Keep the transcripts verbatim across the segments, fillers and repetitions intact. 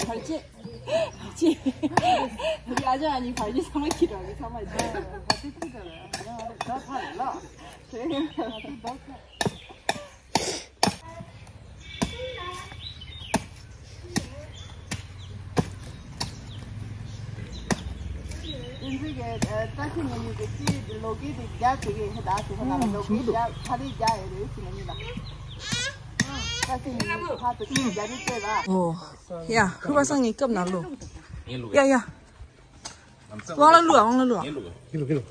བར་ཆད། བར་ཆད། ཡ་ཅག་ཨ་ནི་བར་ཆད་ཚང་མ་ཁྱི་འདྲ་བའི་ཚང་མ་ཡིན། ད་ཕར་ལ། ཨིན་ཇི་གི་བཀྲ་ཤིས་ངོས་ནས་ཀྱི་ལོ་གེ་དེ་རྒྱ་དེ་གི་ཧེ་ད་ཟེར་ཁ་ལ་ལོ་གེ་རྒྱ་ཁ་རི་རྒྱ་ཡོད་རེད་ཟེར་ནི་ལ། བཀྲ་ཤིས་ངོས་ནས་ཁ་དེ་གི་རྒྱ་རི་ལྟོས་ལ། ཨོ། ཡ་ཁུ་པ་སང་ངའི་སྐབས་ན་ལོ། ཡ་ཡ། དབང་ལ་ལུ་ཨ། དབང་ལ་ལུ་ཨ། ཡིན་ལུགས། ཡིན་ལུགས།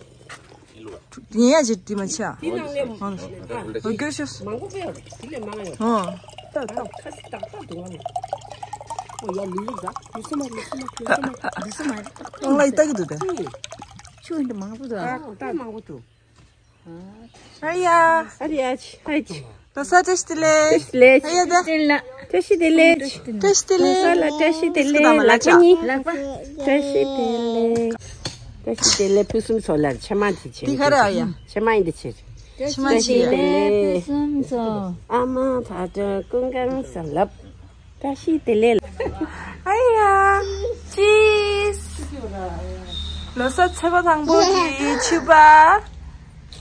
ཡིན་ལུགས། ཡིན་ཡ་ཅིག་དྲི་མ་ཆ། དེ་ནང་ལས་མང་ཨ། ཨ། དགོས་ཤོས། མང་པོ་ཡོད་རེད། དེ་ལས་མང་ཡོད། ཨོ། ད་ད་ཁ་སི་ཏག་ཏག་འདུག་ཨ། ཨོ་ཡ་ལི་ལི་ད། ལི་སི་མ་ལི་སི་མ་ལི་སི་མ་ལི་སི་མ། དབང་ལ་ཡི་ལྟ་གི་འདུག་ད། ཆུ་ཡིན་ད་མང་པོ་འདུག་ཨ། ད་མང་པོ་འདུག། ཨ་ཡ། ཨ་རི་ཨ་ཅི་ཨ་ཅི། ལོ་གསར་བཀྲ་ཤིས་བདེ་ལེགས། བཀྲ་ཤིས་བདེ་ལེགས། ཨ་ཡ་ད། བཀྲ་ཤིས་བདེ་ལེགས། བཀྲ་ཤིས་བདེ་ལེགས། ལོ་གསར་ལ་བཀྲ་ཤིས་བདེ་ལེགས། ལག་པ་གཉིས། ལག་པ། བཀྲ་ཤིས་བདེ་ལེགས། བཀྲ་ཤིས་བདེ་ལེགས། ཕུན་སུམ་ཚོགས་ལ་ཕྱེ་མ་དེ་ཕྱེ། འདི་ག་རེ་ཨ་ཡ། ཕྱེ་མ་ཡིན་དེ་ཕྱེ། བཀྲ་ཤིས་བདེ་ལེགས། ཕུན་སུམ་ཚོགས། ཨ་མ་བག་དྲོ་ཀུན་དགའ་བཟང་ལབ། བཀྲ་ཤིས་བདེ་ལེགས། ཨ་ཡ། ཅིས། ལོ་གསར་ཚེས་པ་དང་པོ་གི་ཕྱུ་པ།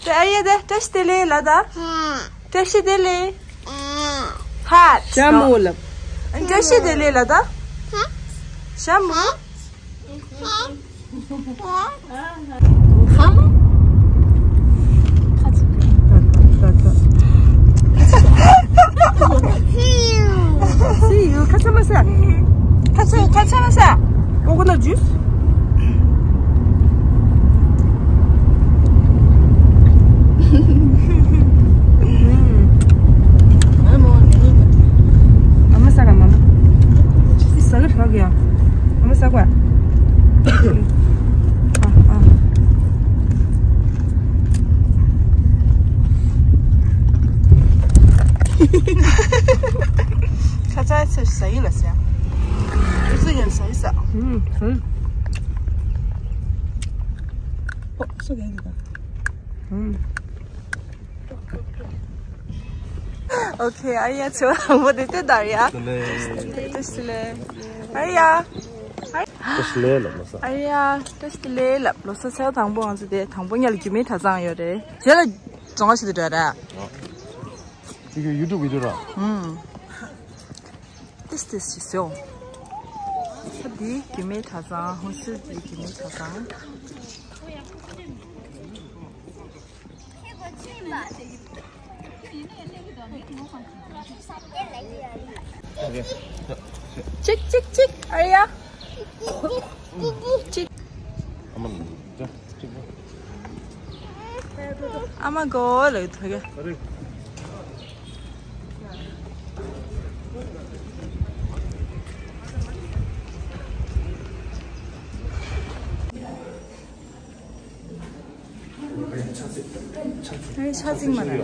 དེ་ཨ་ཡ་དེ་བཀྲ་ཤིས་བདེ་ལེགས་ལ་ད། བཀྲ་ཤིས་བདེ་ལེགས། ཧ། ཞྭ་མོ་ལབ། བཀྲ་ཤིས་བདེ་ལེགས་ལ་ད། ཞྭ་མོ། ཁམ། See you. ཁ་ཚ་མ་ཟ། ཁ་ཚ་ཁ་ཚ་མ་ཟ། Coconut juice. ཨ་མ་ཟ་ག་མ། ཟ་གི་ཧྲག་གི་ཡ། ཨ་མ་ཟ་ག། ཨ་ཨ། ཁ་ཚ་ཚེ་ཟ་ཡི་ལ་ཟ། ཨུ་ཚུགས་ཡང་ཟ་ཡི་ཟ། ཨུམ་ཟ་ཡི། ཨོ་སོ་ག་ཡི་ད། ཨུམ། ཨོ་ཁེ། ཨ་ཡ་ཚེ་བ་དང་པོ་དེ་དེ་དར་ཡ། བཀྲ་ཤིས་བདེ་ལེགས། ཨ་ཡ། བཀྲ་ཤིས་བདེ་ལེགས་ལབ་ལོ་གསར། ཨ་ཡ། བཀྲ་ཤིས་བདེ་ལེགས་ལབ་ལོ་གསར། ཚེས་པ་དང་པོ་ང་ཚོ་དེ་དང་པོ་ཉལ་རྒྱུ་མེད་གྲྭ་ཚང་ཡོད་རེད། རྗེས་ལ་རྫོང་ཁ་ཞིག་ཏུ་འགྲོ་ར། འདི་གི་ཡུ་ཊུབ་བི་ཌིའོ་ར། ཨུམ། ཏིས་ཏིས་ཞིག་སོ། ཨ་འདི་རྒྱུ་མེད་གྲྭ་ཚང་། ཧུན་སུར་འདི་རྒྱུ་མེད་གྲྭ་ཚང་། ཅིག་ཅིག་ཅིག་ཨ་ཡ། ཅིག་ཨ་མ་གོ་ལ་ཐོ་ག་ཨེ་ཆ་ཚིག་མ་རེད།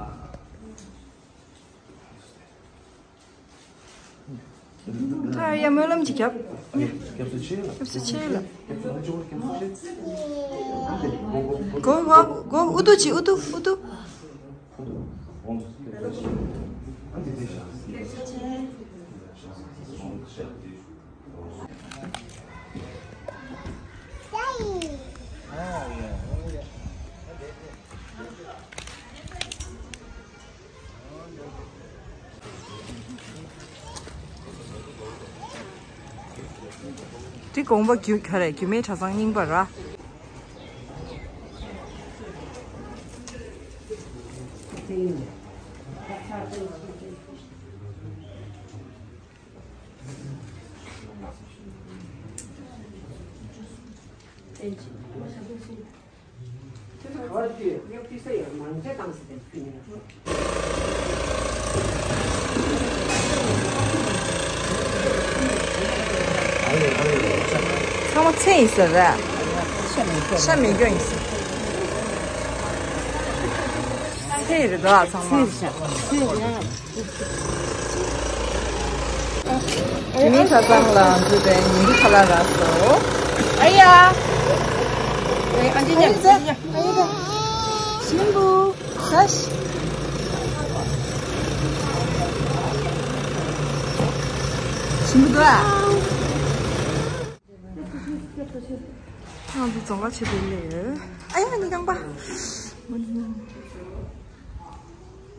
ཨ་ཡ་སྨོན་ལམ་གྱི་རྒྱབ། སྐྱབས་སུ་མཆི་ལ། སྐྱབས་སུ་མཆི་ལ། གོ་གོ་གོ། ཨུ་ཏུ་ཅི། ཨུ་ཏུ། ཨུ་ཏུ། དེ་དགོངས་པ་རྒྱུད་ག་རེ། རྒྱུད་སྨད་གྲྭ་ཚང་རྙིང་པ་ར། ཚང་མ་ཚེ་ཡིན་ཟེར་ར། ཤ་མེད་སྐྱོ་ཡིན་ཟེར། ཚེ་རེད་དོ་ཚང་མ། ཚེ་རེད། དེ་ནི་ཁ་སང་ལ་འཛུལ་བའི་ཉིན་གུང་ཁ་ལག་རག་སོང་། ཨ་ཡ། ཨ་ཡ་ད། ཨ་ཡ་ད། ཞིམ་པོ། ཤ་ཤ། ཞིམ་པོ་འདུག་ཨ། ང་ཚོ་རྫོང་ཁ་ཆེ་པོའི་སླེབས་ཡོད། ཨ་ཡ་ནི་རྐང་པ།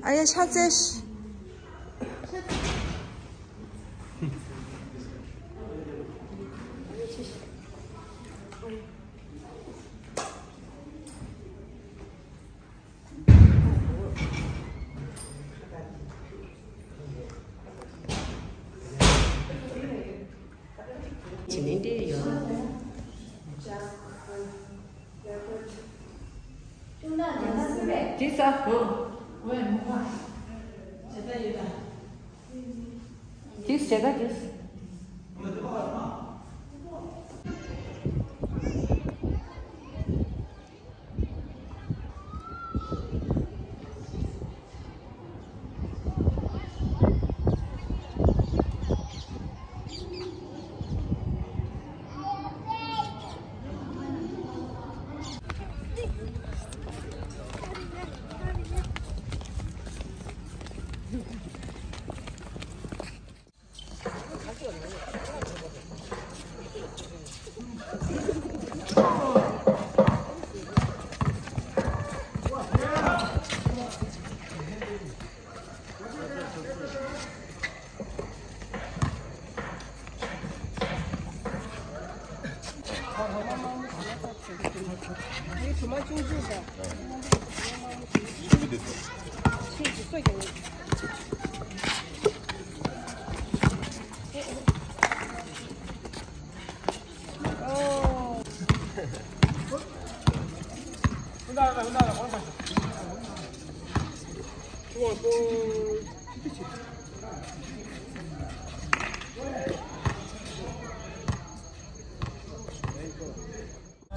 ཨ་ཡ་ཤ་ཚལ། བྱེད་ལེན་འདྲེ་ཡོད། དེ་ས། དེ་ཟེར་ག་དེ།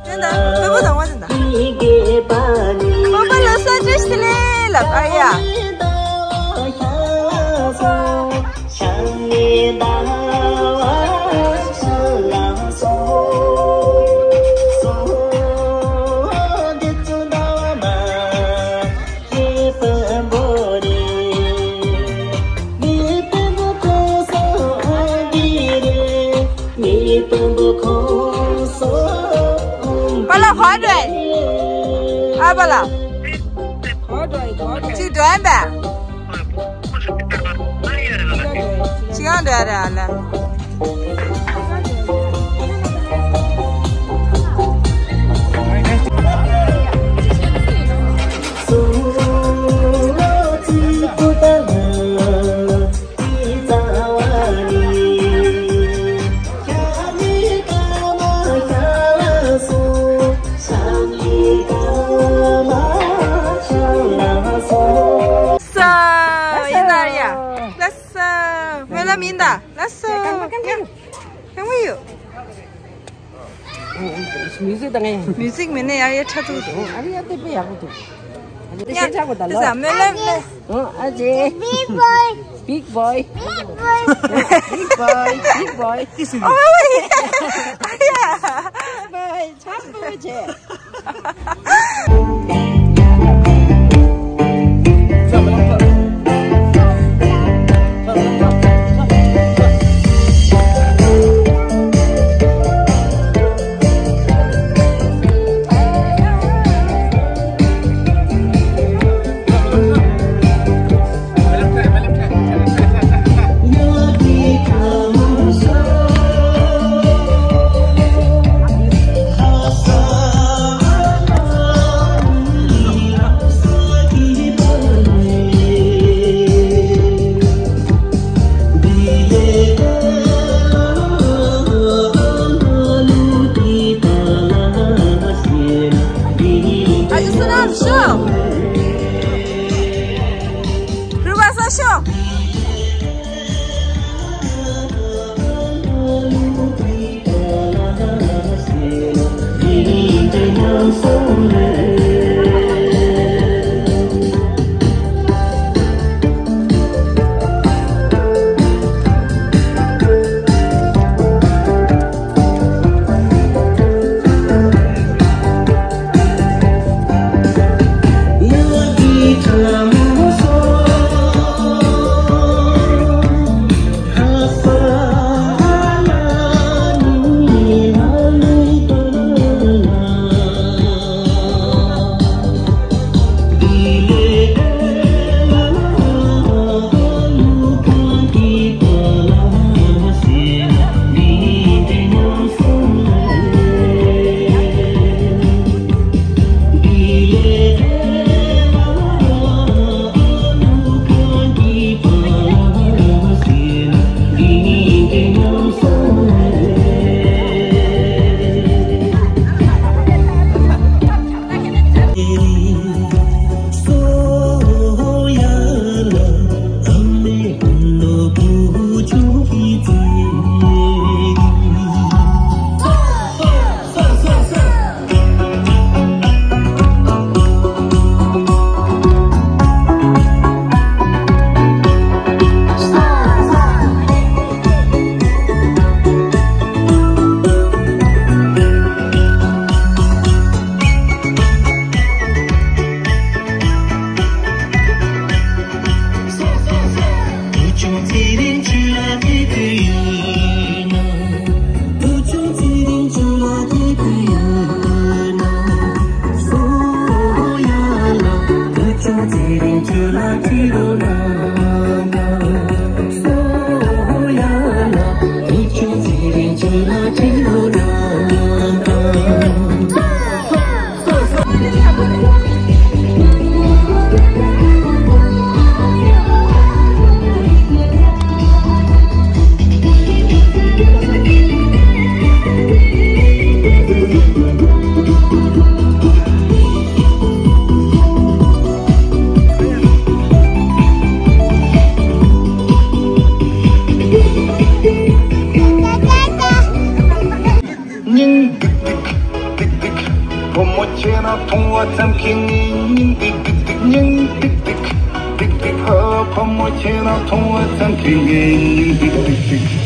ཅན་ད་སྟོན་པ་དང་བ་ཅན་ད། པ་པ་ལ་ས་བཀྲ་ཤིས་བདེ་ལེགས་ལབ། ཨ་ཡ། པ་ལ་ཧོ་འགྲོ། ཨ་པ་ལ། ཅི་འགྲོ་ཡིན་པས། ཅི་ཡང་འགྲོ་ཡ་རེད་ཨ་ལ། མིའུ་ཟིག་དང་ངས། མིའུ་ཟིག་མིན་ན་ཡར་ཡར་ཁྲ་ཚུགས་འདུག་ཨ་རི་ཡ་དེ་དཔེ་ཡག་པོ་འདུག་ཨ་རི་དེ་ཤེས་ཁྲ་པོ་ད་ལོ། ཨ་ཅེ། Big boy. Big boy. Big boy. Big boy. Big boy. Big boy. ཆག་པོ་བྱས། སྙིང་ཏིག་ཏིག་ཏིག་ཏིག། བུ་མོ་ཁྱེད་རང་མཐོང་བ་ཙམ་གྱིས་ངའི་སྙིང་ཏིག་ཏིག་ཏིག། སྙིང་ཏིག་ཏིག་ཏིག་ཏིག། ཨ། བུ་མོ་ཁྱེད་རང་མཐོང་བ་ཙམ་གྱིས་ངའི་སྙིང་ཏིག་ཏིག་ཏིག།